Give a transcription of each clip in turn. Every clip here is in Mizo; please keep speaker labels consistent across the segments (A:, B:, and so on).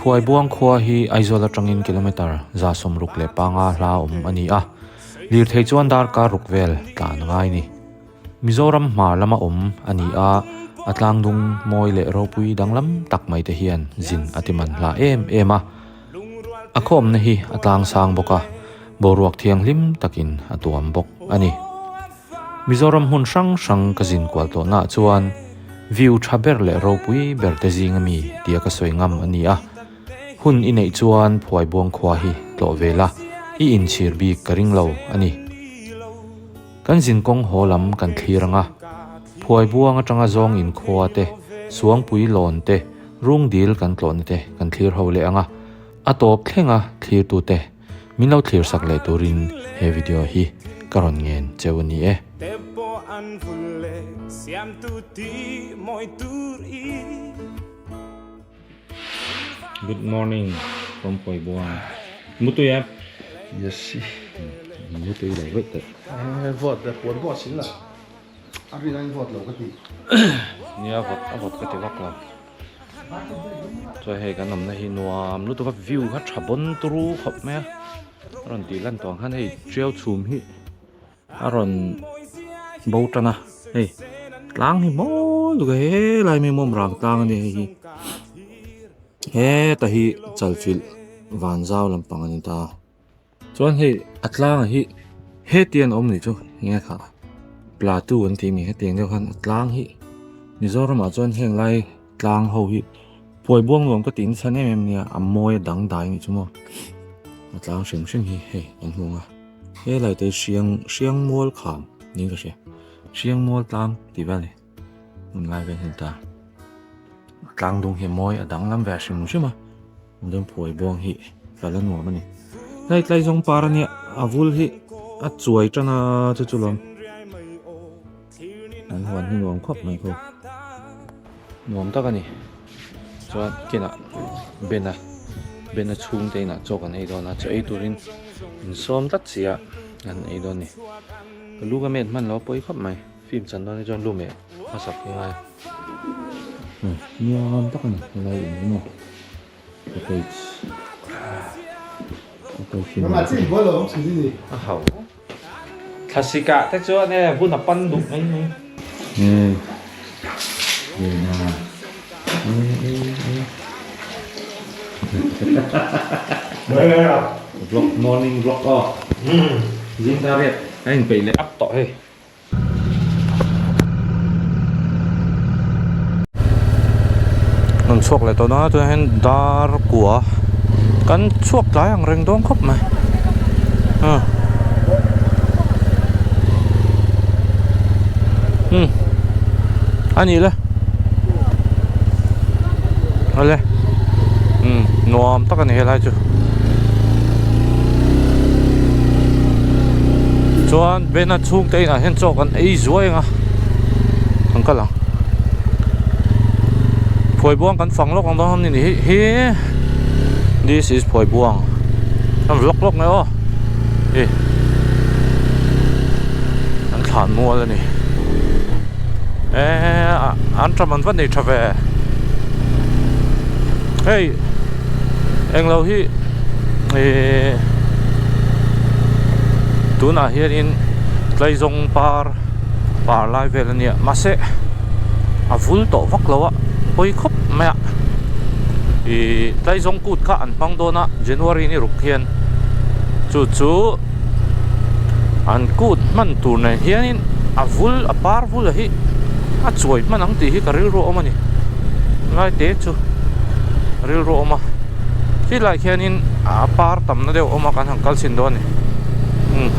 A: Phuaibuang khua hi Aizawl atangin kilometre 65 hla awm a ni a, lirthei chuan darkar ruk vel tlan a ngai ni. Mizoram hmar lama awm a ni a, a tlangdung mawi leh ropui danglam tak mai te hian zin a ti man hla em em a. A khawmna hi a tlang sang bawk a, boruak thianghlim takin a tuam bawk a ni. Mizoram hmun hrang hrang ka zin kual tawhnaah chuan view tha ber leh ropui ber te zinga mi tia ka sawi ngam a ni a. Hun i neih chuan Phuaibuang khua hi tlawh ve la, i inchhir bik ka ring lo a ni. Kan zinkawng haw lam kan thlir ang a, Phuaibuang atanga zawng inkhua te, Suangpui lawn te, Rungdil kan tlawhna te kan thlir ho leh ang a, a tawp thlenga thlirtute min lo thlir sak leh turin he video hi ka rawn ngen cheu a ni e. Good morning from Phuaibuang. Mutui em?
B: Yes.
A: Mutui lo vek teh.
B: Vote da puan pawh a sil la. A rin aiin vote lo ka ti.
A: Nia vote a vote ka ti vak lo. Chuan hei kan awmna hi nuam lutuk a view kha tha bawn turu khawp mai a. A rawn tih lan tawh ang khan hei tiau chhum hi a rawn bo tan a hei tlang hi mawi lutuk a helai mai mawm rang tlang a ni hei hi. Heta hi chalfilh van zau lampang a ni ta. Chuan hei a tlangah hi hetiang a awm nih chu enge kha plateau an tih mi hetiang deuh khan a tlang hi Mizoramah chuan heng lai tlang ho hi Phuaibuang nuam ka tih nasa em em nia a mawi a dangdai nih chu maw a tlang hrim hrim hi hei kan hmu ang a helai te hi hriang hriang mual kham niin ka hria hriang mual tlang tih vel a ni hmun lai vel hi a ni ta a tlang dung hi a mawi a danglam ve hrim hrim a. Chuan Phuaibuang hi kal a nuam a ni. Hei tlai zawng par a nia a vul hi a chuai tan a chu chu lawm. An huan hi nuam khawp mai khaw. Nuam tak a ni. Chuan kinah Ben a Ben a chhungte inah chaw kan ei dawn a chaw ei turin in sawm tlat si a kan ei dawn a ni. Ka lu ka met hman lo a pawi khawp mai. Film chan dawn hi chuan lu meh hmasak hi ngai. Nuam tak a ni helai in hi maw cottage cottage hi nuam a hau thlasik ah te chuan e hun a pan duh mai mai e lena e e e vlog morning vlog aw zing ta riat a inpeih leh ap tawh hei. Rawn chhuak leh tawh dawn a tunah hian dar kua kan chhuak tlai ang reng dawn khawp mai ah umm a nih le awle umm nuam tak a ni helai chu chuan. Bena chhungte inah hian chaw kan ei zuai ang a kan kal ang Phuaibuang kan fang lawk ang dawn a ni hi hi this is Phuaibuang kan vlog lawk mai aw hei an thlan mual a ni eee an ṭam an va nei ṭha ve hei englo hi ihh tunah hianin tlaizawng par par lai vel a nia mahse a vul tawh vak lo a pawi khawp mai a ihh tlaizawng kut kha an hmang dawn a January ni ruk hian chu chu an kut hman tur nen hianin a vul a par vul a hi a chuai hman ang tih hi ka rilru a awm a ni lai te chu rilru a awm a khilaiah khianin a par tamna deuh a awm a kan han kal chhin dawn a ni umm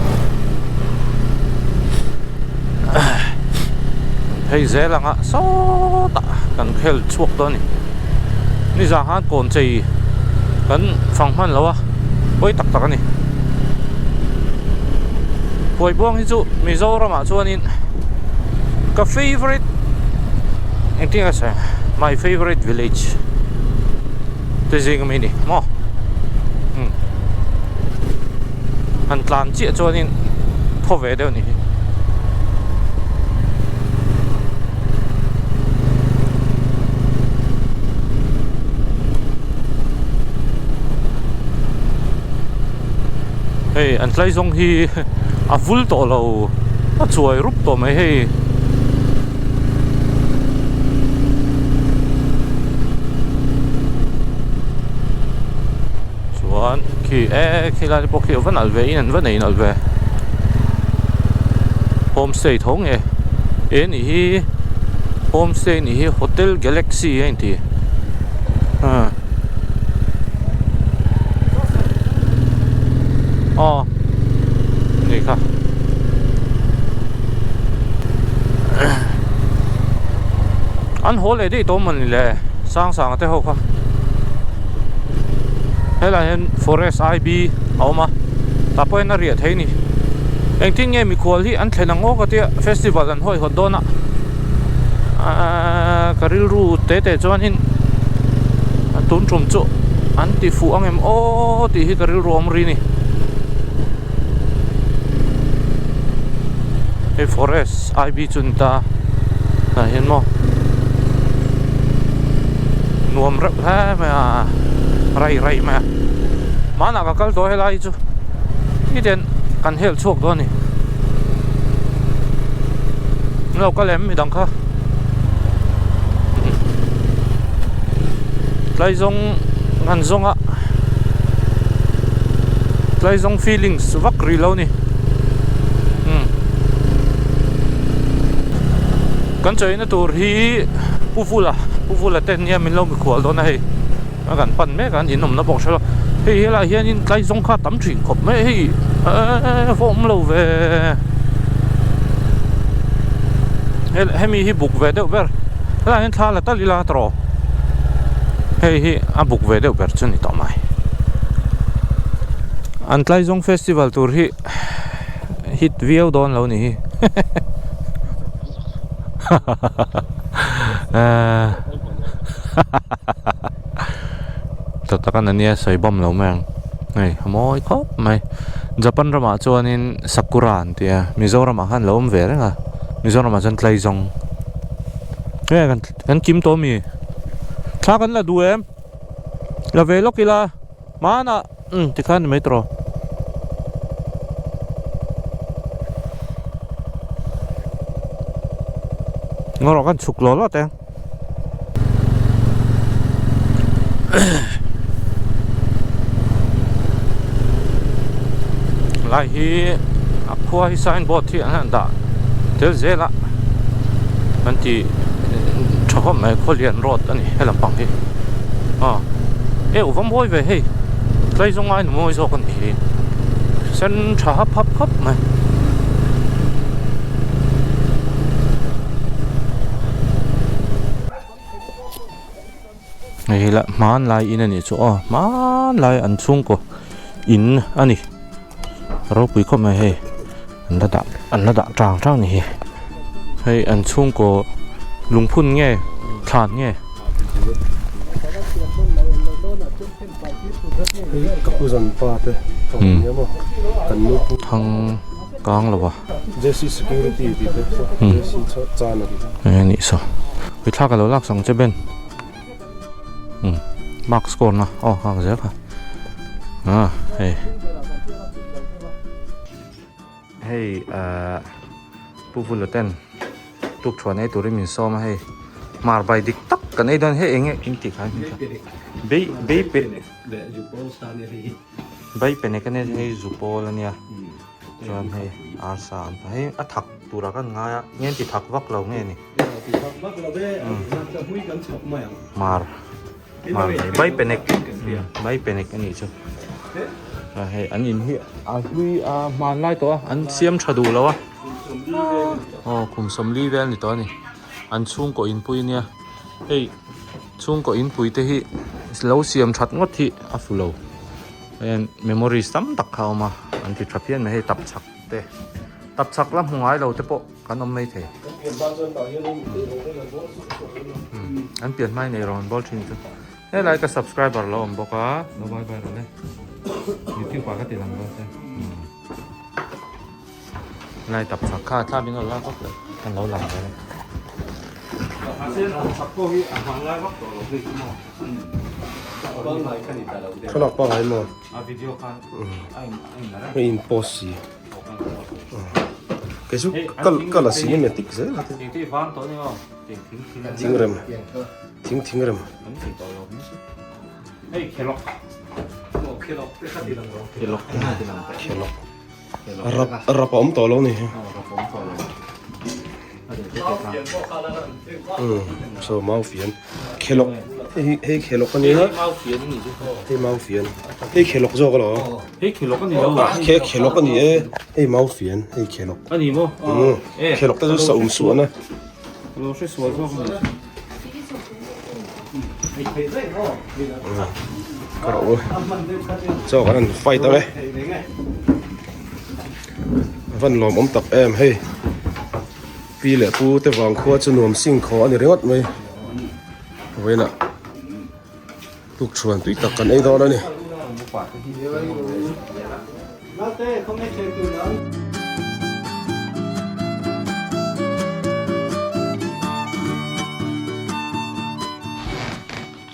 A: phei zel ang a sawtah kan khel chhuak dawn a ni nizan khan kawn chei kan fang hman lo a pawi tak tak a ni Phuaibuang hi chu Mizoramah chuanin ka favourite engtin nge sawi my favourite village te zing ami a ni maw umm han tlan chiah chuanin thaw ve deuh a ni hi. Hei an tlai zawng hi a vul tawh lo a chuai rup tawh mai hei. Chuan khi e khi lai te pawh khi a va nalh ve in an va nei nalh ve homestay tho nge he nih hi homestay nih hi hotel galaxy a inti ah aw nih kha an haw leh daih tawh mawni le sang sang te ho kha helaiah hian forest I B a awm a tah pawh hian a riah thei a ni engtin nge mikhual hi an thlen ang aw ka tia festival an huaihawt dawn a ahh ka rilru te te chuanin tun tum chu an ti fuh ang em aw tih hi ka rilru a awm ri a ni hei forest I B chu a ni ta tah hian maw nuam reuh hle mai a rai rai mai a hmanah ka kal tawh helai hi chu hetiang kan hel chhuak dawn a ni an lo kal em midang kha tlai zawng han zawng a tlai zawng feelings vak rih lo a ni umm kan chawina tur hi Pu Vula Pu Vula te nia min lo mikhual dawn a hei a kan pan mek a an inawmna pawh ka hre lo hei helaiah hianin tlai zawng kha a tam thin khawp mai hei eee va awm lo ve hemi hi buk ve deuh ber helaiah hian thla la tal ila tawh hei hi a buk ve deuh ber chu a ni tawh mai an tlai zawng festival tur hi hit viau dawn lo ni hi Tha tak a nia sawi bawm lo mai ang hei a mawi khawp mai Japan ramah chuanin sakura an ti a Mizoramah khan lo awm ve reng a Mizoramah chuan tlaizawng nge kan kim tawh ami thla kan la duh em la ve lawk ila hmanah umm tikhan ni mai tawh ngaw rawh kan chhuk lawh lawh teh ang. Lai hi a khua hi signboard hi an han dah tel zel a an ti tha khawp mai khawlian road a ni he lampang hi aw eh u va mawi ve hei tlai zawng aiin a mawi zawk a ni hi sen tha hap hap khawp mai. Hei lah hmanlai in a nih chu aw hmanlai an chhungkaw in a ni ropui khawp mai hei an la dah an la dah tang tang a ni hi hei an chhungkaw lungphun nge thlan nge. Thang kang lo a.
B: JC security tih te chu JC chan a tih chu.
A: Eng nih saw. Pui thlak a lo lak sang che Ben. Um mark score na aw hak zel kha. Ah hei. Hei ah Pu Vula ten tuk thuan ei turin min sawm a hei. Mar bai dik tak kan ei dawn hei eng nge in tih kha. Bei bei pe. Bai pe nek ania hei zu pawl ania. Chuan hei arsa an phah hei a thak turah kan ngai a nge an ti thak vak lo nge ni mar mar mai bai penek bai penek a nih chu a hei an in hi a hlui a hmanlai tawh a an siam tha duh lo a aw kum sawmli vel ni tawh a ni an chhungkaw inpui ania hei chhungkaw inpui te hi lo siam that ngawt hi a fu lo. Heng memories tam tak kha a awm a an ti tha phian mai hei tapchhak te tapchhak la hmu ngai lo te pawh kan awm mai thei an pian hma in eirawng an bawl thin chu helai ka subscriber lo awm bawk a lo bye bye rawh le youtube ah ka ti lang dawn che helai tapchhak kha thla min rawn lak vak lo kan lo lang ve
B: Thlalak pangngai maw? A in post si. Kei chu ka la cinematic zel a. Thing rem. Thing thing rem. Khelok. Rap rap a awm tawh lo ni. Umm so mau fian khelok hei hei khelok a nia hei mau fian hei khelok zawk alo
A: hei khelok a ni lo
B: khe khelok a ni e hei mau fian hei khelok
A: a ni maw
B: umm khelok te chu sa um suah na
A: lo hre sual zawk a ni
B: ka ro chaw kan han fight ang e van lawm awm tak em hei pi leh pu te vang khua chu nuam sing khaw a ni ringawt mai vawiinah tukṭhuan tui tak kan ei dawn a ni.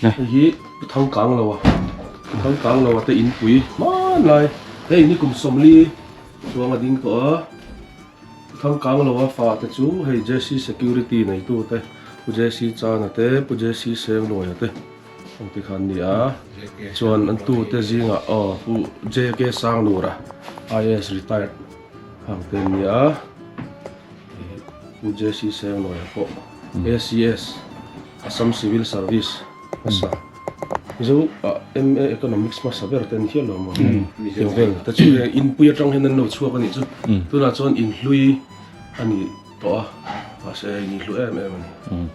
B: Hei hi Pu Thangkangloa, Pu Thangkangloa te inpui hmanlai hei ni kum sawmli chuang a ding tawh a, Pu Thangkangloa fa te chu hei JC Security neitu te Pu JC Chana te Pu JC Sengluaia te Ang ti kha an ni a, chuan an tute zingah aw Pu JK Sanglura IAS retired ang te an ni a, Pu JC Sengluaia pawh ACS Assam Civil Service hmasa Mizo ah MA Economics hmasa ber te an ni hial lo maw tiang vel te chu heng inpui atang hian an lo chhuak a nih chu tunah chuan inhlui a ni tawh a mahse hei inhlu em em a ni.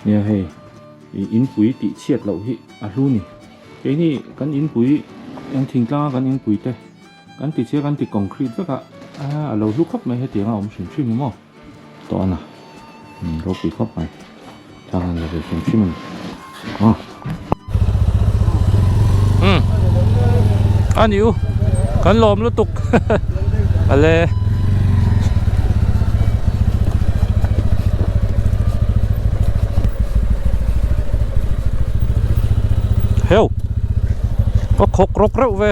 A: Nia hei. I inpui tih chhiat loh hi a hlu ni. Keini kan inpui kan thingtlang a kan inpui te kan ti chhia kan ti concrete vek a, a lo hlu khawp mai hetiang a awm hrim hrim hi maw. Tawh a na ropui khawp mai thlang an la ve hrim hrim a ni. Aw. Umm a ni u kan lawm lutuk ale. Heu ka khawk rawk reuh ve.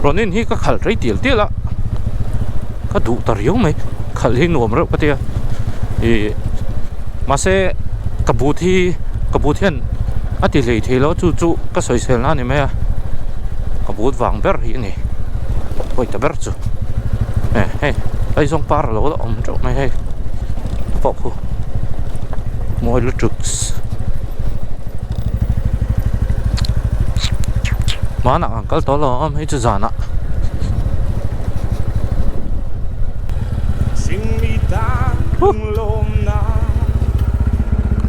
A: Ronin hi ka khalh rei tial tial a ka duh ta riau mai khalh hi nuam reuh ka tia ih mahse ka but hi ka but hian a ti hlei thei lo chu chu ka sawisel na a ni mai a ka but vang ber hi a ni pawi ta ber chu eh hei Aizawng par a lo la awm teuh mai hei pawh khu mawi lutuk. Hmanah kan kal tawh lo ang hei chu zanah.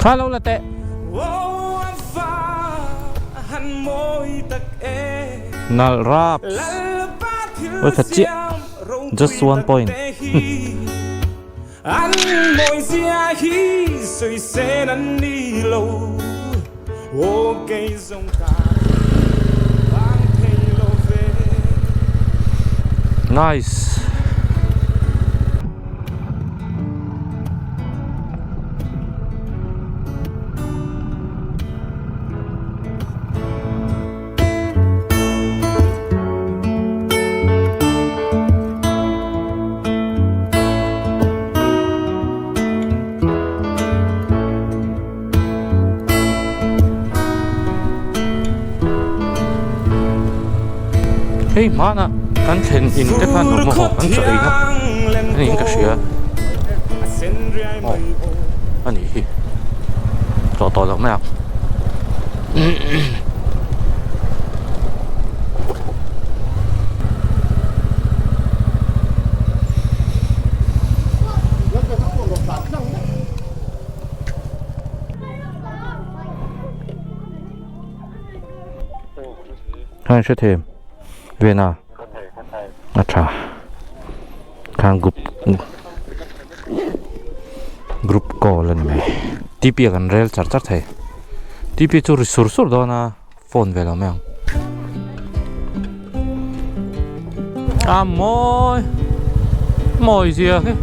A: Thla lo la teh. Nalh raps. Oi khat chiah. Just one point.
C: An mawizia hi sawi sen an ni lo Aw kei zawng ka vang thei lo ve.
A: Nice. Hei hmanah kan thlen in te khan awm a haw kan chaw ei na a niin ka hria aw a nih hi tawh tawh loh mai ang. Khan hre them vena a tha khan group group call a ni mai T P a kan rel char char thei T P chu ri sur sur dawn a phone ve lo mai ang. A mawi mawi zia hi.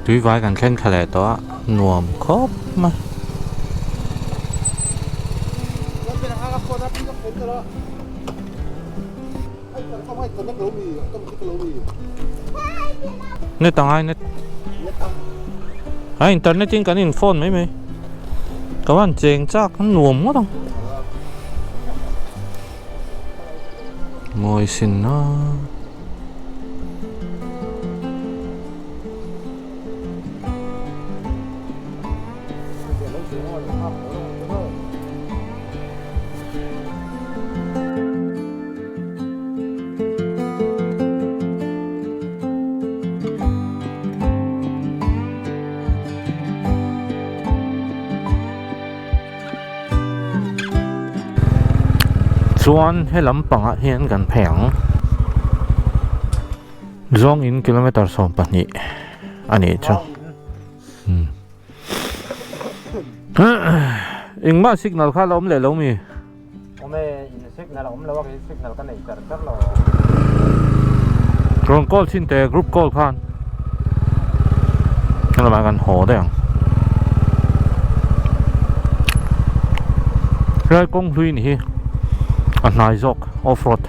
A: Tui vai kan thleng thla leh tawh a nuam khawp mai. Net a ngai net a internet in kan in phone mai mai ka van cheng chak a nuam ngawt ang mawi sin a. Chuan he lampangah hian kan phei ang. Zawng in kilometer 12 a nih chu. Engmah signal kha la awm leh lo mi?
D: Awm e, in signal a awm lo a, kei signal ka nei char char lo.
A: Rawn call chhin teh group call khan. Helamah kan haw daih ang. Helai kawng hlui ni hi a hnai zawk off road.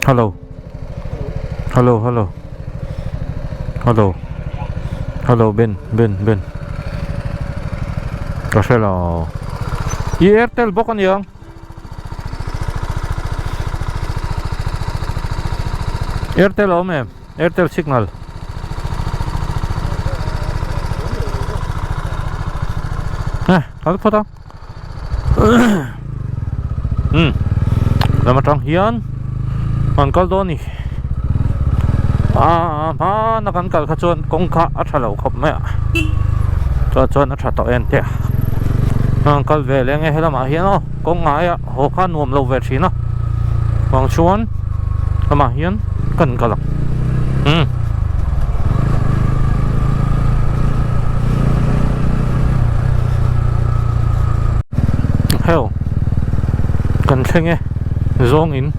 A: Hello. Hello hello Hello Hello Ben Ben Ben Ka hre lo I Airtel bawk a niang Airtel a awm em Airtel signal Eh kal phawt ang umm lam atang hian an kal dawn a ni aaa hmana kan kal kha chuan kawng kha a tha lo khawp mai a chuan chuan a tha tawh em te a an kal ve leh nge helamah hian aw kawng ngaia haw kha nuam lo ve thin a vang chuan lamah hian kan kal ang umm. Heo kan thleng e zawng in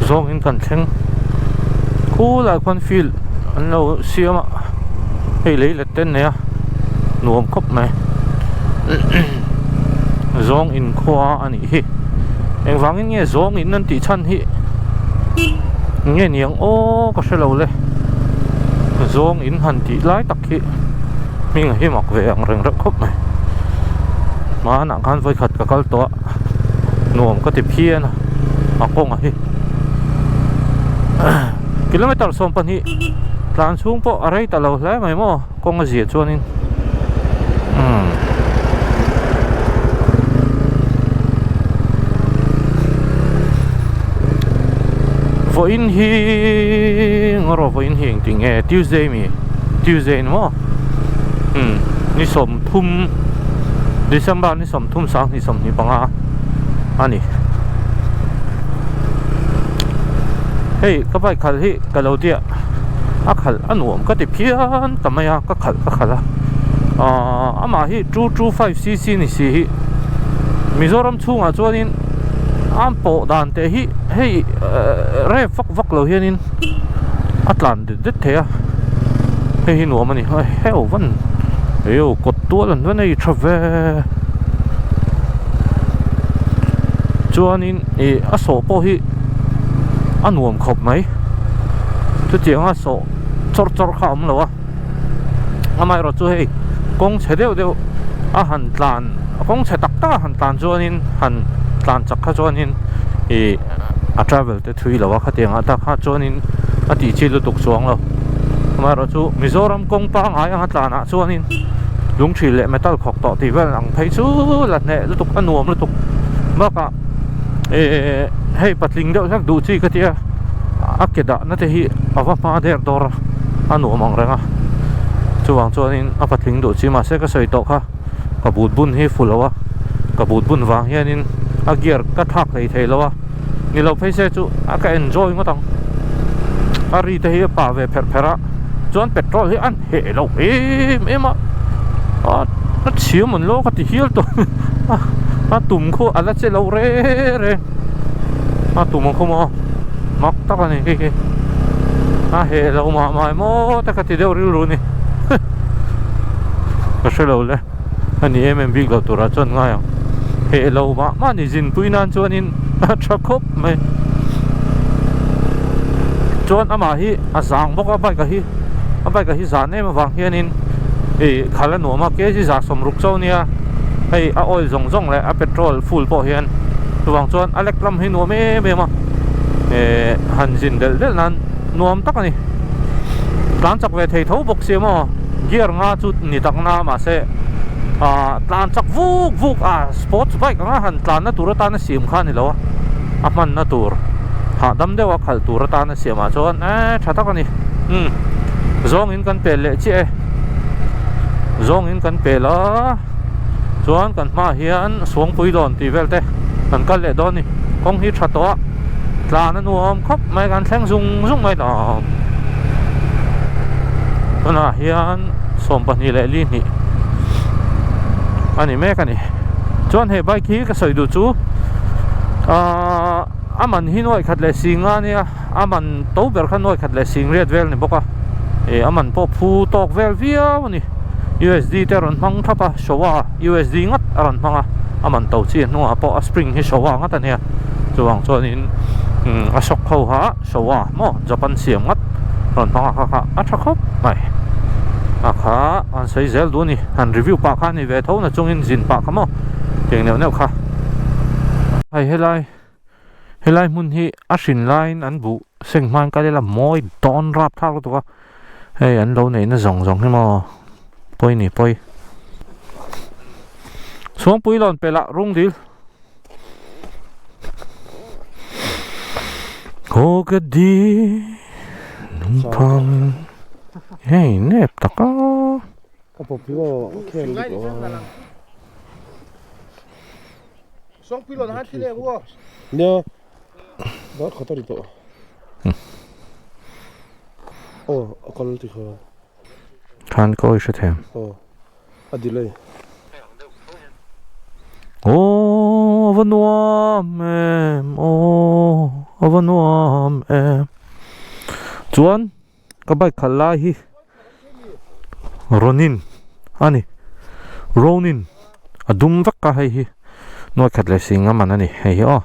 A: zawng in kan thleng khulai khuan field an lo siam a hei lei let te an nei a nuam khawp mai zawng in khua a nih hi engvangin nge zawng in an tih chhan hi nge niang aw ka hre lo le zawng in han tih lai tak hi hming hi mak ve ang reng reuh khawp mai hmanah khan vawikhat ka kal tawh a nuam ka ti phian a a kawngah hi kilometer 12 tlan chhung pawh a rei ta lo hle mai maw kawng a zia chuanin umm vawiin hi ngaw vawiin hi engtin nge Tuesday mi Tuesday ni maw umm ni 30 December ni 30 2025 a ni hei ka bike khalh hi ka lo tia a khalh a nuam ka ti phian ta mai a ka khalh ka khalh a ahh amah hi 225 cc ni si hi Mizoram chhungah chuanin a pawh dan te hi hei rep vak vak lo hianin a tlan det det thei a hei hi nuam a ni heuh van io kawt tual an va nei tha ve chuanin ih a sawh pawh hi a nuam khawp mai chutianga sawh chawrh chawrh kha a awm lo a amaherawh chu hei kawng chhe deuh deuh a han tlan kawng chhe tak tak a han tlan chuanin han tlan chak kha chuanin ih a travel te thui lo a khatiang ah tak kha chuanin a tih chi lutuk chuang lo amaherawh chu Mizoram kawng pangngai anga tlan ah chuanin lungthil leh metal khawk tawh tih vel ang phei chu la hneh lutuk a nuam lutuk bakah eh hei patling deuh hlek duh chi ka tia a ke dahna te hi a va hma der dawr a a nuam ang reng a. Chuvang chuanin a patling duh chi mahse ka sawi tawh kha ka boot bun hi fu lo a, ka boot bun vang hianin a gear ka thlak hlei thei lo a, ni lo phei se chu a ka enjoy ngawt ang. A ri te hi a pah ve pherh pherh a, chuan petrol hi a heh lo em em a, a chhiam an lo ka ti hial tawh a tum khu a la che lo reng reng a tum ang khu maw mak tak a ni hei hi a heh lo mah mah emaw te ka ti deuh rilru ni ka hre lo le a ni em em bik lo turah chuan ngai ang heh lo mah mah ni zinpui nan chuanin a tha khawp mai chuan amah hi a zang bawk a bike a hi a bike a hi zan em avang hianin ih khal a nuam a kg 60 chauh ania hei a oil zawng zawng leh a petrol full pawh hian chuvang chuan a lek lam hi nuam em em a eh han zin delh delh nan nuam tak a ni tlan chak ve thei tho bawk sia maw gear nga chu ni tak na mahse ah tlan chak vuk vuk a sports bike anga han tlan na tur atana siam kha a ni lo a a hman na tur hahdam deuh a khalh tur atana siam ah chuan eh tha tak a ni umm zawngin kan pel leh chiah e zawngin kan pel a chuan kan hmaah hian suangpui lawn tih vel te kan kal leh dawn a ni kawng hi tha tawh a tlan a nuam khawp mai kan thleng zung zung mai tawh tunah hian 22 a ni mek a ni chuan he bike hi ka sawi duh chu ahh a man hi nuaih khat leh sing a nia a man to ber kha nuaih khat leh sing riat vel a ni bawk a ih a man pawh phu tawk vel viau a ni U_S_D te a rawn hmang thlap a Showa U_S_D ngawt a rawn hmang a a man to chi a hnungah pawh a spring hi Showa ngawt a nia chuvang chuanin a shock ho kha Showa maw Japan siam ngawt rawn hmang a kha kha a tha khawp mai a kha an sawi zel duh a ni han review pah kha a ni ve tho na chungin zin pah kha maw tiang neuh neuh kha hei helai helai hmun hi a hrin laiin an buh seng hmain kal ila mawi dawn rap thlak lutuk a hei an lo neihna zawng zawng hi maw pawi ni pawi chhuangpui lawn pelh ah rung dil Aw ka di lungphang hei nep tak a.
B: Ka pawp hi aw khel dik lo a. Nia dar khat a ri tawh. Aw a kal ti kha.
A: Khan ka awi hre thei ang.
B: Aw a delay.
A: Aw a va nuam em aw a va nuam em chuan ka bike khalh lai hi Ronin a ni Ronin a dum vek a hei hi nuai khat leh sing a man a ni hei hi aw.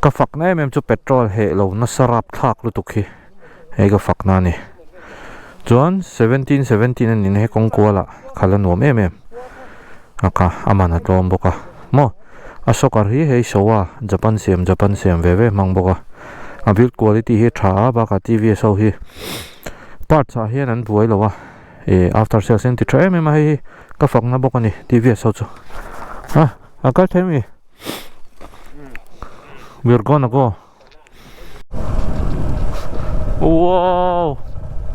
A: Ka fakna em em chu petrol heh lo nasa rap thlak lutuk hi hei ka fakna a ni chuan 17 17 a ni he kawng kualah khalh a nuam em em a kha a man a tlawm bawk a maw a soccer hi hei Showa Japan siam Japan siam ve ve hmang bawk a a build quality hi a tha a bakah T_V_S ho hi parts ah hian an buai lo a ih after sales hi an ti tha em em a hei hi ka fakna bawk a ni T_V_S ho chu a a kal thei ami. We're gonna go. Wow!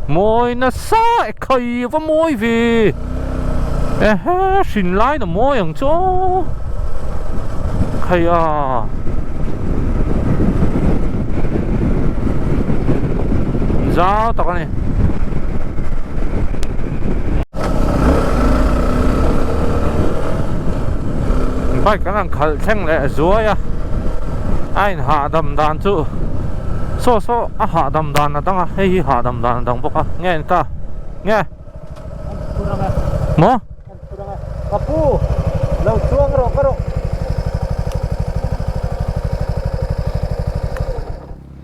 A: Mawi nasa e khai va mawi ve. Ehe hrin lai na mawi ang chu aw. Khai a. Zau tak a ni. Bike an han khalh thleng leh zuai a a in hahdam dan chu saw saw a hahdam dan a dang a hei hi hahdam dan a dang bawk a nge ni ta nge maw
D: Ka pu lo chuang rawh ka rawh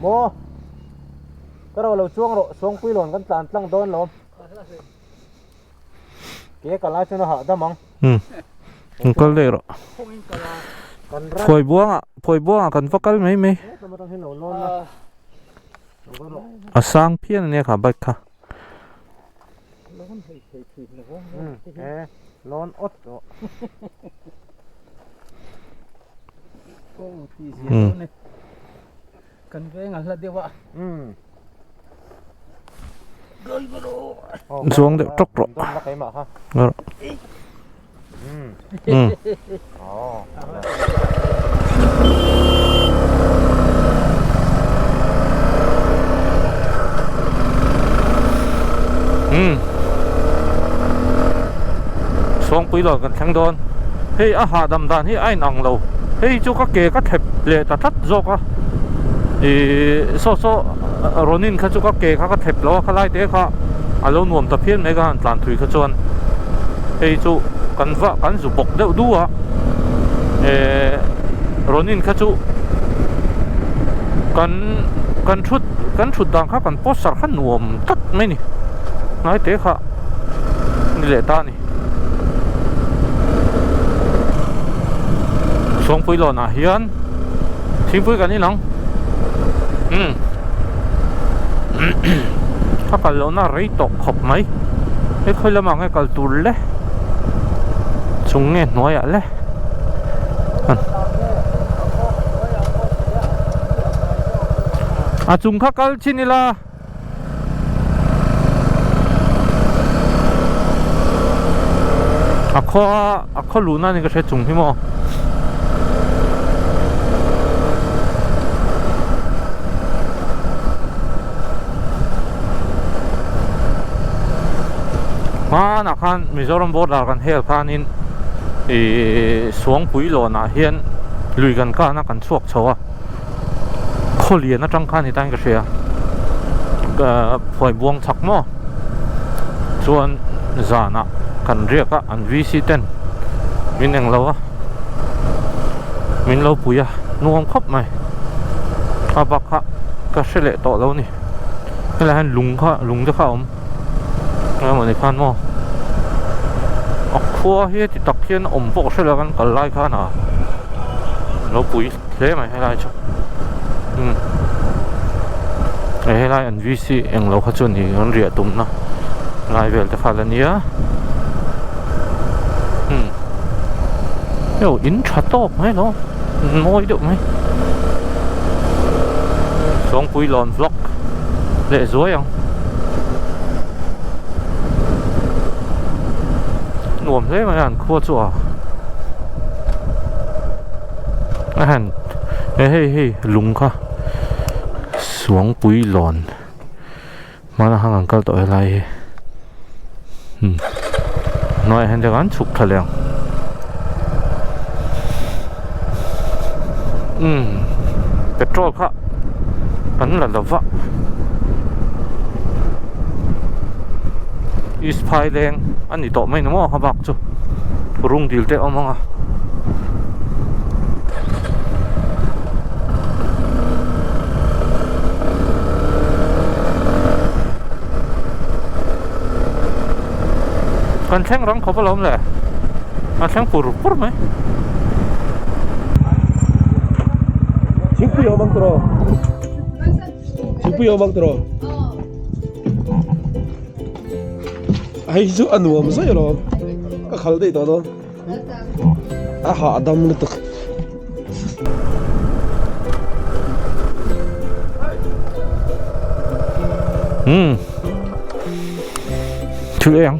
D: maw. Ka ro lo chuang rawh, Suangpui lawn kan tlan tlang dawn lo. Ke ka lai chuan a hahdam ang.
A: Um, kan kal daih rawh. Phuai buangah, phuai buangah kan va kal mai mai. A sang phian ania kha bike kha.
D: Lawn awt rawh.
A: Um.
E: Kan veng a hla deuh a.
D: Umm.
A: Chuang deuh tawk rawh. Um. Um. Sawngpui lawn kan thleng dawn. Hei a hahdam dan hi a inang lo. Hei chu ka ke ka thlep leh ta tlat zawk a. Ihh saw saw Ronin kha chu ka ke kha ka thlep lo a khalai te kha a lo nuam ta phian mai ka han tlan thui kha chuan hei chu kan va kan zu bawk deuh du a ehh Ronin kha chu kan kan thut kan thut dan kha kan poster kha nuam tlat mai a ni hnai te kha ni leh ta a ni. Sawngpui lawnah hian thingpui kan inang umm a kal lohna a rei tawh khawp mai he khawi lamah nge kal tur le chung nge hnuaiah le a chung kha kal chin ila. A khaw a khaw luhna ni ka hre chung hi maw. Hmanah khan Mizoram border kan hel khanin ihh Suangpui lawnah hian lui kan kana kan chhuak chho a. Khaw lian atang khan hetain ka hria phuai buang chak maw chuan zanah kan riak a an VC ten min eng lo a min lo pui a nuam khawp mai a bak kha ka hre leh tawh lo a ni helai hian lung kha lung te kha a awm eng emaw ni khan maw a khua hi heti tak hian a awm pawh ka hre lo a kan kal lai khan a lo pui. Hle mai helai chu umm helai an VC englo kha chu ni an riah tumna lai vel te kha la nia umm heu in tha tawk mai lo mawi deuh mai Sawngpui lawn vlog leh zuai ang nuam hle mai a an khua chu a. A han e hei hei lung kha suangpui lawn hmana hang an kal tawh helai hi umm hnuaiah hian chuan an chhuk thla leh ang umm petrol kha an la lo va east phaileng a ni tawh mai ni maw a bak chu rung dil te a awm ang a. Kan thleng rang khawp alawm le a thleng pur pur mai.
B: Thingpui awm ang tawh Thingpui awm ang tawh Hei chu a nuam zai alawm ka khal daih tawh dawn. A hahdam lutuk.
A: Umm thil ei ang.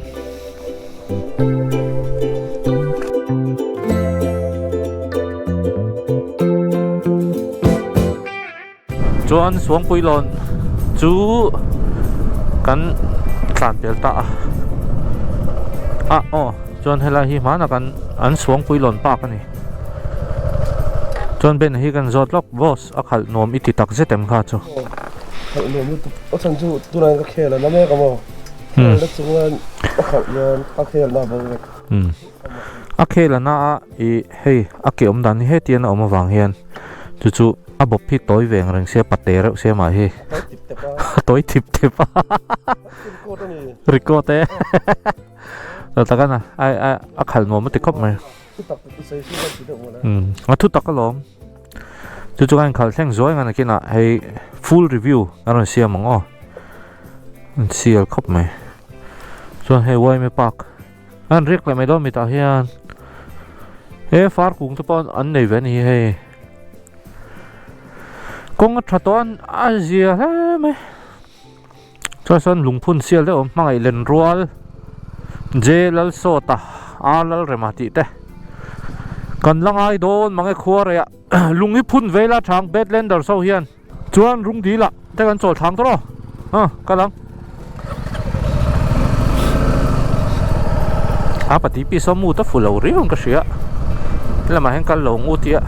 A: Chuan Suangpui lawn chu kan tlan pel ta a ah aw chuan helai hi hmanah kan an Suangpui lawn park a ni chuan Ben hi kan zawt lawk boss a khalh nuam i ti tak zet em kha chu.
B: Aw khalh nuam lutuk a chhan chu tunah hian ka khel a na mek a maw khel na chunga a khalh hian a khel na bo vek.
A: A khel a na a ih hei a ke awm dan hi hetiang a awm avang hian chu chu a bawp hi tawi ve ang reng sia pate reuh sia mah hi a tawi thip thep a record e tak a a khalh nuam a ti khawp mai a thu tak alawm chu chu a inkhalh thleng zuai ang a nakinah hei full review a rawn siam ang aw an sial khawp mai chuan hei yma park An riak leh mai dawn mitah hian he far kung te pawh an nei ve a ni hi hei kawng a tha tawh a a zia hle mai. Chuan sawn lungphun sial deuh a awm hmangaih len rual J Lalsawta R Lalrema tih te kan la ngai dawn mange khua rei ah lung hi phun ve ila thang Badlanders ho hian chuan rung dil ah te kan chawl thang tawh aw ah kal ang a pati pi saw mut a fu lo riau in ka hria helamah hian kal lo ang u tia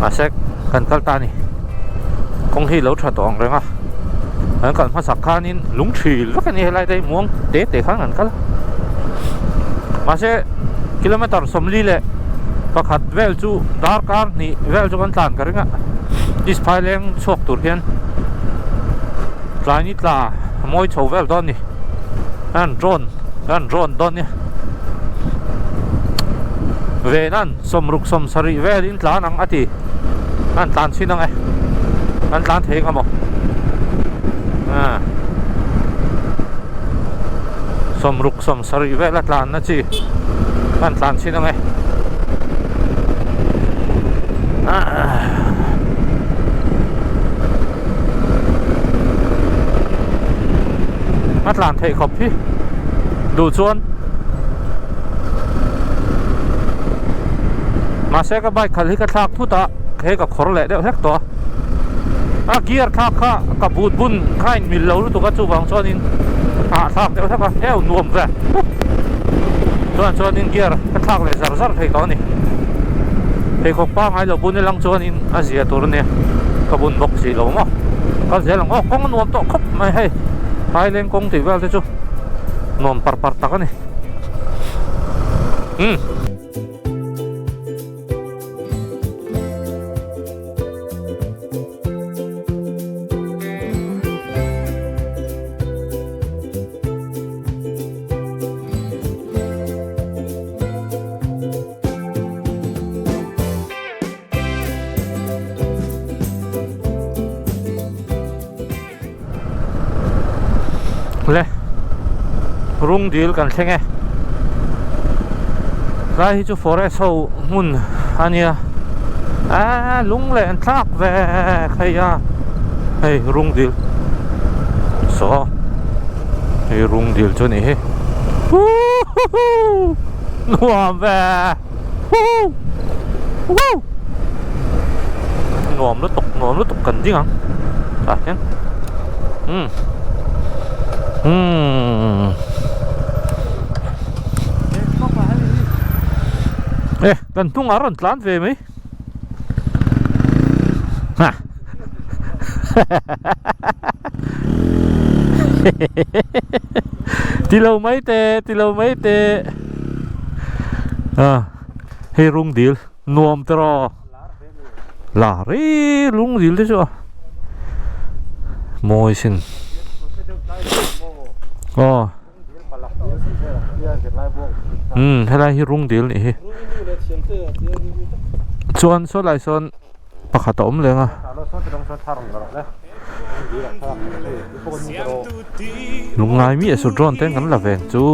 A: mahse kan kal ta a ni kawng hi lo tha tawh ang reng a kan kal hmasak khanin lung thil vek a ni helai te hi muang te te khan kan kal a mahse kilometer sawmli leh pakhat vel chu darkar hnih vel chu kan tlan ka ring a east phaileng chhuak tur hian tlai ni tla a mawi chho vel dawn a ni an drone an drone dawn nia ven an sawmruk sawm sarih velin tlan ang a ti an tlan chhin ang e an tlan thei ang a maw sawmruk sawm sarih vel a tlan na chi an tlan chhin ang e a tlan theih khawp hi duh chuan mahse ka bike khalh hi ka thlak thut a he ka khawr leh deuh hlek tawh a a gear thlak kha ka but bun kha in mil lo lutuk a chuvang chuanin a thlak deuh hlek a heu nuam ve chuan chuanin gear ka thlak leh zar zar thei tawh a ni pheikhawk pangngai lo bun ilang chuanin a zia tur ania ka bun bawk si lo maw kal zel ang aw kawng a nuam tawh khawp mai hei Thailand kawng tih vel te chu nuam par par tak a ni umm. Le rung dil kan thleng e tlai hi chu forest ho hmun a nia aaa lung leh an thlak ve hei a hei rung dil saw hei rung dil chu a nih hi huhuhu nuam ve. Nuam lutuk nuam lutuk kan ding ang tah hian umm umm e kan hnungah a rawn tlan ve mai ha ti lo mai teh ti lo mai teh. A hei rung dil nuam te rawh la ri lung dil te chu a mawi sin aw umm helai hi rung dil nih hi chuan saw lai sawn pakhat a awm leng a lungngai miah su drone te kan la veng chu.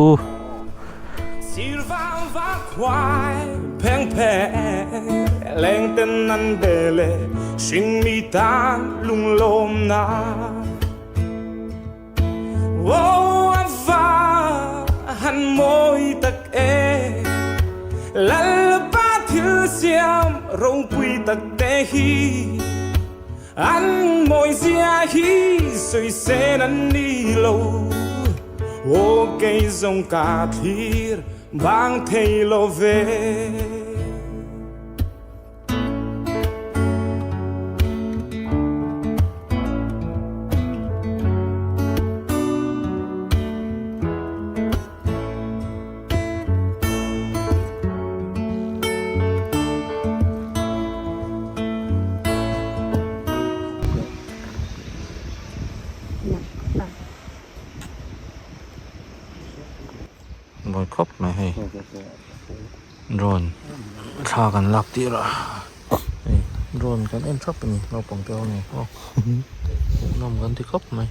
C: An mawi zia hi sawi sen an ni lo Aw kei zawng ka thlir bang thei lo ve.
A: Mawi khawp mai hei drone thla kan lak tir a hei drone kan en thap a ni naupang te ho nen pawh hmuhnawm kan ti khawp mai.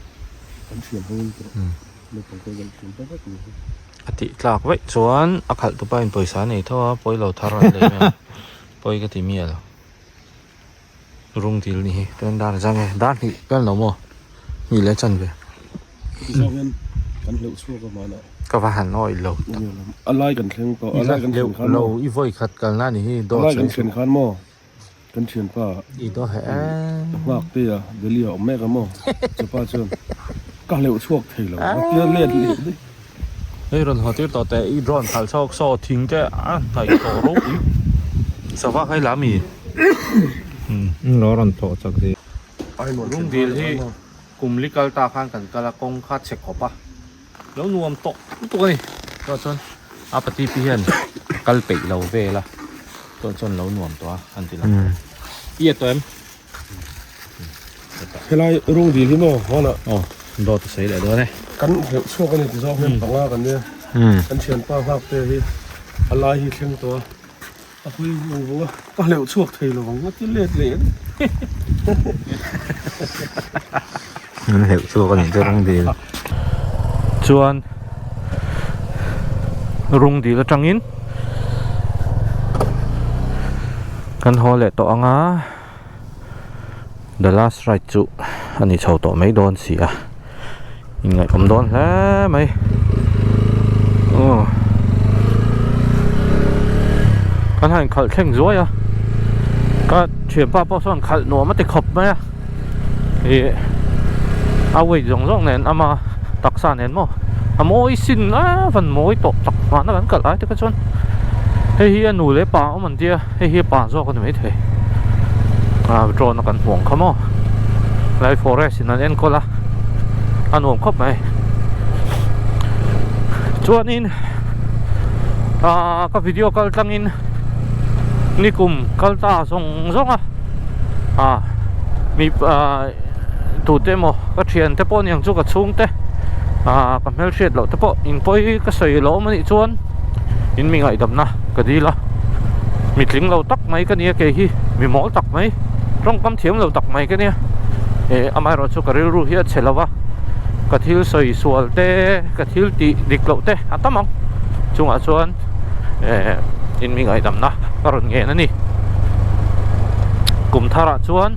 A: A tih tlak vaih chuan a khalh tupa in pawisa a nei tho a pawi lo thar an lei mai ang pawi ka ti miah lo rung dil ni hi chuan dar zang e dar hnih vel lo maw hnih leh chan ve.
B: Heti zawk hian kan hleuh chhuak a hmanah.
A: Ka va han awih lo tak.
B: A lai kan thleng tawh, a lai kan thlen khan maw?
A: I vawi khat kalna ni hi
B: dawt. A lai kan thlen khan maw? Kan thianpa
A: I daw heh em?
B: Nghak te a Delhi ah awm mek a maw? Chepa chuan ka hleuh chhuak thei lo a tia let leh daih.
A: Hei rawn haw tir tawh teh i drone khalh chhuak saw thing te a hnaih tawh ropui sava khai la mi lo rawn thawh chak zel. Lung dil hi kum li kal ta khan kan kal a kawng kha chhe khawp a lo nuam tawh lutuk a ni chuan chuan a pati pi hian kal peih lo vel a chuan chuan lo nuam tawh a an ti lang i a tawh em.
B: Helai rung dil hi maw hmanah
A: aw dawt a sawi leh dawn e.
B: Kan hleuh chhuak a ni ti zawk hian panga kan nia kan thianpa nghak te hi a lai hi thleng tawh a a hawi vung vung a ka hleuh chhuak thei lo ang a ti let leh a ni.
A: An hleuh chhuak a nih chu rung dil chuan rung dil atangin kan haw leh tawh ang a. The last ride chu a ni chho tawh mai dawn si a inngaihawm dawn hle mai aw kan han khalh thleng zuai a ka thianpa pawh sawn khalh nuam a ti khawp mai a ih a weight zawng zawng nen ama taksa nen maw a mawi sin a van mawi tawh tak hmanah kan kalh ai te kha chuan hei hi a nu leh pa awm an tia. Hei hi pa zawk a ni maithei ah drone a kan hmuh ang kha maw lai forest in an enkawl a a nuam khawp mai chuanin ah ka video kal tlangin nikum kal ta zawng zawng a ah mi ah tute emaw ka thian te pawh a ni ang chu ka chhungte ah ka hmelhriat loh te pawh in pawi ka sawi lo awm a nih chuan in mi ngaihdamna ka dil a mi tling lo tak mai ka nia kei hi mi mawl tak mai tawngkam thiam lo tak mai ka nia eh amaherawh chu ka rilru hi a chhe lo va ka thil sawi sual te ka thil tih dik loh te a tam ang chungah chuan eh in mi ngaihdamna ka rawn ngen a ni kum tharah chuan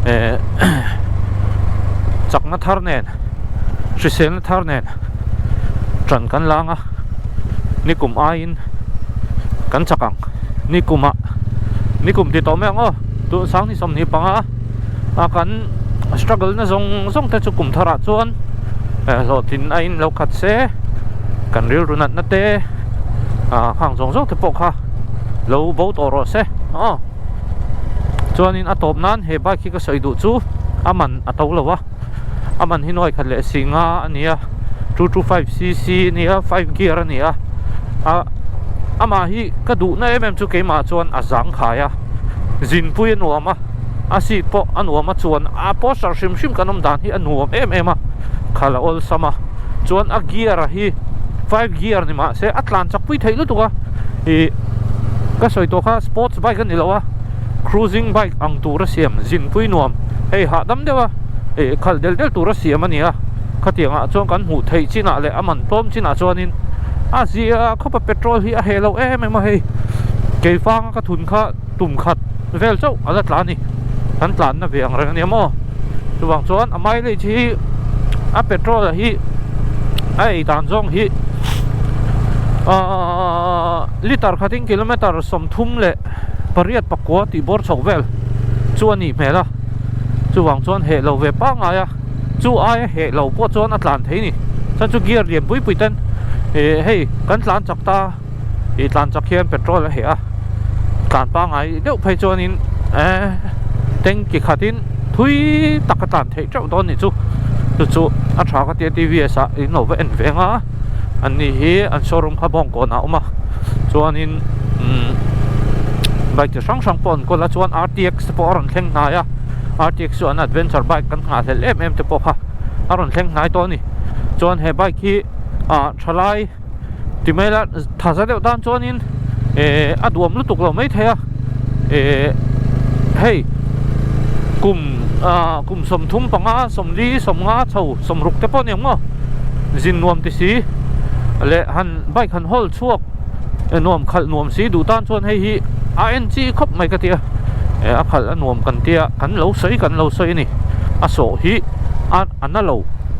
A: eh chakna thar nen hriselna thar nen ṭan kan lang a nikum aiin kan chak ang nikum ah nikum ti tawh mai ang aw tun sang ni 25 a kan struggle na zawng zawng te chu kum thar ah chuan eh hlawhtlin a in lo khat se kan rilru natna te ah khang zawng zawng te pawh kha lo bo tawh rawh se aw chuanin a tawp nan he bike hi ka sawi duh chu a man a to lo a. A man hi nuai khat leh si nga a ni a 225 cc a ni a 5 gear a ni a a amah hi ka duhna em em chu keimah chuan a zang khai a zinpui a nuam a a seat pawh a nuam a chuan a poster hrim hrim kan awm dan hi a nuam em em a khal a awlsam a chuan a gear a hi 5 gear ni mahse a tlan chak pui theih lutuk a ih ka sawi tawh kha sports bike a ni lo a cruising bike ang tur a siam zinpui nuam hei hahdam deuh a ih khalh del del tur a siam a ni a khatiang ah chuan kan hmuh theih chinah leh a man tlawm chinah chuanin a zia khawp a petrol hi a heh lo em em a hei keifang a ka thun kha tum khat vel chauh a la tla a ni kan tlanna ve ang reng a nia maw chuvang chuan a mileage hi a petrol a hi a ei dan zawng hi ahh liter khatin kilometer 30 leh pariat pakua tih bawr chhawk vel chu a nih hmel a chuvang chuan heh lo ve pangngai a chu aia heh lo pawh chuan a tlan thei a ni chuan chu gear lian pui pui ten ih hei kan tlan chak ta ih tlan chak hian petrol a heh a tlan pangngai deuh phei chuanin eh tanki khatin thui tak a tlan theih teuh dawn a nih chu chu chu a tha ka tia T V S ah in lo va en veng a an ni hi an showroom kha bawngkawn ah a awm a chuanin umm bike chi hrang hrang pawh an kawl a chuan R T X te pawh a rawn thleng hnai a R T X chu an adventure bike kan nghahhlelh em em te pawh kha a rawn thleng hnai tawh a ni chuan he bike hi ah thalai ti mai la tha za deuh tan chuanin eh a duam lutuk lo mai thei a eh hei kum ah kum 35 40 50 chho 60 te pawh a ni ang maw zin nuam ti si leh han bike han hawl chhuak nuam khalh nuam si duh tan chuan hei hi a en chi khawp mai ka ti a eh a khalh a nuam kan tia kan lo sawi kan lo sawi a ni a sawh hi a a na lo.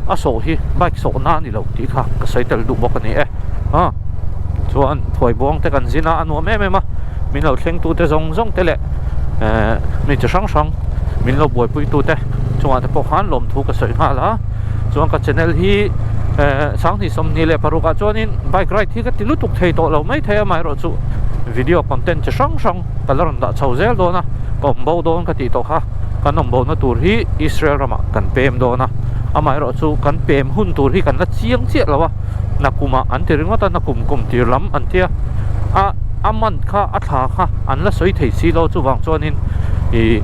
A: a sawh hi bike sawh na a ni lo tih kha ka sawi tel duh bawk a ni e. Aw chuan phuaibuang te kan zin a, a nuam em em a, min lo thleng tu te zawng zawng te leh ehh mi chi hrang hrang min lo buaipui tu te chungah te pawh khan lawmthu ka sawi nghal a, chuan ka channel hi ehh sanghnih 26 ah chuanin bike ride hi ka ti lutuk thei tawh lo mai thei a, amaherawhchu video content chi hrang hrang ka la rawn dah chho zel dawn a, ka awm bo dawn ka tih tawh kha kan awm bo na tur hi Israel ramah kan pem dawn a, amaherawhchu kan pem hun tur hi kan la chiang chiah lo a, nakumah an ti ringawt a, nakum kum tir lam an tia a a month kha a thla kha an la sawi thei si lo chuvang chuanin ih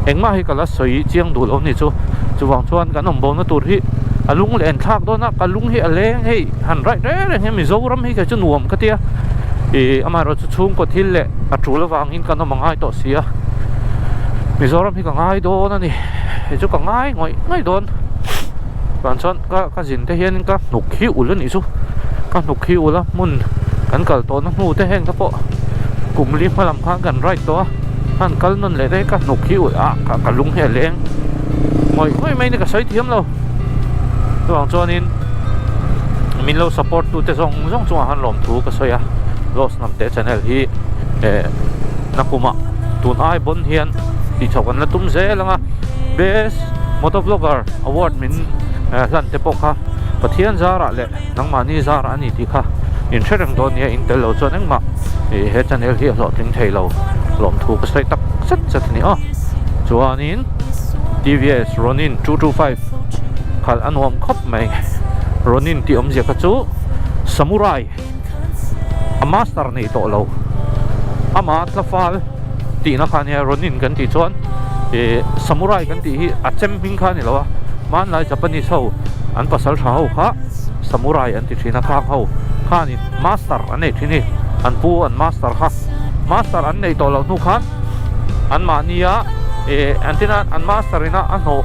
A: engmah hi ka la sawi chiang duh lo ni chu chuvang chuan kan awm bo na tur hi a lung leh en thlak dawn a ka lung hi a leng hei han raih reng reng hian Mizoram hi kei chu nuam ka tia ih amaherawhchu chhungkaw thil leh a tul avangin kan awm a ngai tawh si a Mizoram hi ka ngai dawn a ni hei chu ka ngai ngawih ngawih dawn chuan chuan ka ka zin te hianin ka hnuk hi ulh a nih chu ka hnuk hi ulh a hmun kan kal tawhna hnu te heng te pawh kum li hma lam khan kan ride tawh a han kal nawn leh te hi ka hnuk hi ulh a ka lung hi a leng ngawih ngawih mai ni ka sawi thiam lo chuvang chuanin min lo support tu te zawng zawng chungah khan lawmthu ka sawi a Lost Hnamte channel hi eh nakumah tun ai bawn hian tih chhoh kan la tum zel ang a best motor vlogger award min hlan te pawh kha Pathian zarah leh nangmahni zarah a ni tih kha in hre reng dawn nia in tel lo chuan engmah ih he channel hi a hlawhtling thei lo lawmthu ka sawi tak zet zet a ni aw chuanin T_V_S Ronin 225 khalh a nuam khawp mai Ronin tih awmzia kha chu Samurai a master nei tawh lo ama tlafal tihna kha ania Ronin kan tih chuan ih Samurai kan tih hi a chem hming kha a ni lo a hmanlai Japanese ho an pasal tha ho kha Samurai an ti thin a khang ho khanin master an nei thin a ni an pu an master kha master an nei tawh loh hnu khan an mahnia ih an tina an master ina a hnawh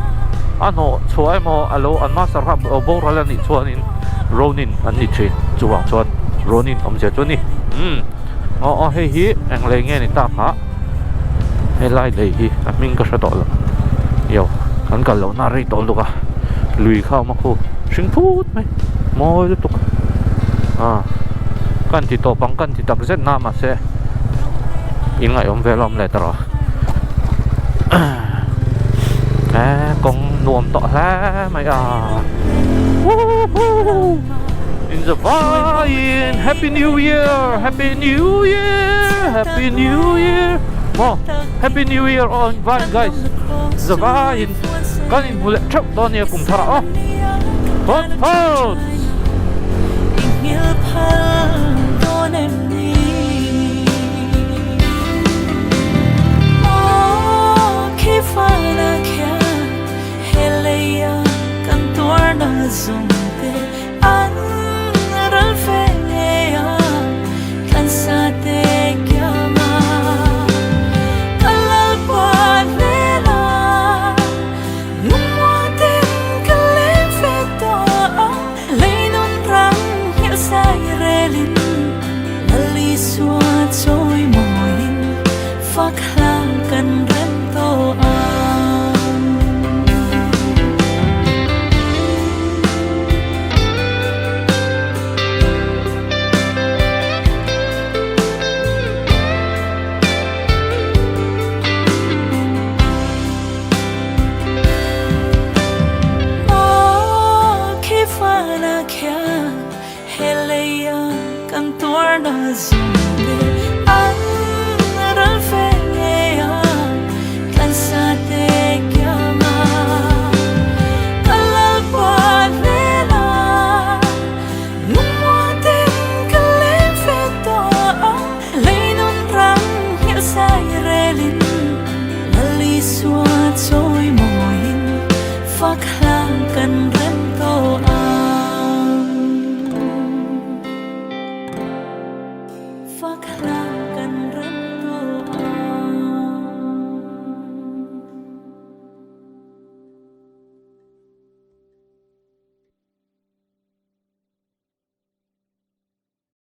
A: a hnawh chhuah emaw a lo an master kha a boral a nih chuanin Ronin an ni thin chuvang chuan Ronin awmzia chu a ni umm aw aw hei hi eng lei nge ni tak a helai lei hi a hming ka hre tawh lo io kan kal loh na a rei tawh lutuk a lui kha a awm a khu hring phut mai mawi lutuk a kan ti tawp ang kan ti tak zet na mahse in ngaihawm vel a awm leh ta rawh eh kawng nuam tawh hle mai a woohoo in the vine happy new year happy new year happy new year maw happy new year all in vine guys the vine kan inhmu leh theuh dawn nia kum thar ah aw hawt hawt.